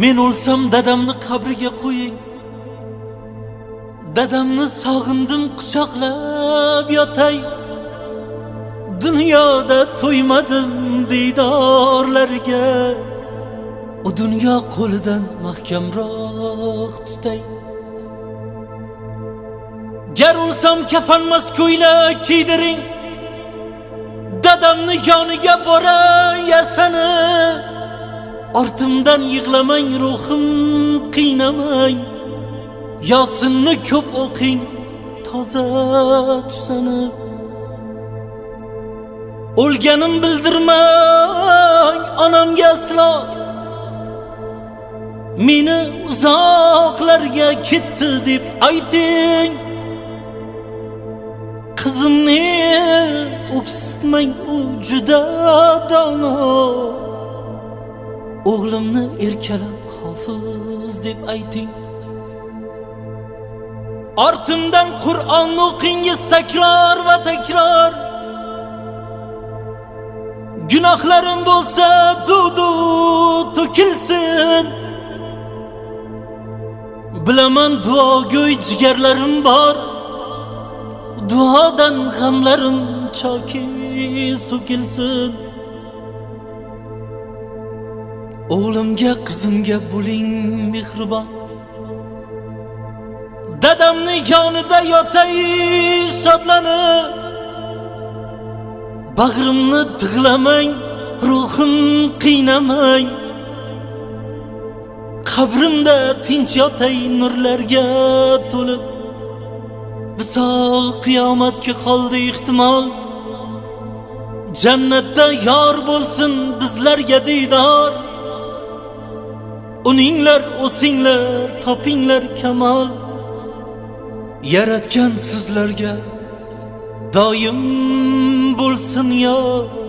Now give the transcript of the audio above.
Men o'lsam dadamni qabriga qo'ying. Dadamni sog'indim, quchoqlab yotay. Dunyoda to'ymadim diydorlarga. U dunyo qo'lidan mahkamroq tutay. Gar o'lsam kafanmas ko'ylak kiydiring. Dadamni yoniga boray yasanib. Ortimdan yig'lamang, ruhim qiynamang. Yosinni ko'p o'qing, toza tusanib. O'lganim bildirmang onamga aslo. Meni uzoqlarga ketdi deb ayting. Qizimni o'ksitmang, u juda dono. O'g'limni erkalab hofiz deb ayting. Ortimdan Qur'on o'qingiz takror va takror. Gunohlarim bo'lsa dudu to'kilsin. Bilaman duogo'y jigarlarim bor. Duodan g'amlarim choki so'kilsin. O'g'limga, qizimga bo'ling mehribon. Dadamni yonida yotay shodlanib. Bag'rimni tig'lamang, ruhim qiynamang. Qabrimda tinch yotay nurlarga to'lib. Visol qiyomatga qoldi ehtimol. Jannatda yor bo'lsin bizlarga diydor. Uninglar o'singlar, topinglar kamol. Yaratgan sizlarga doim bo'lsin yor.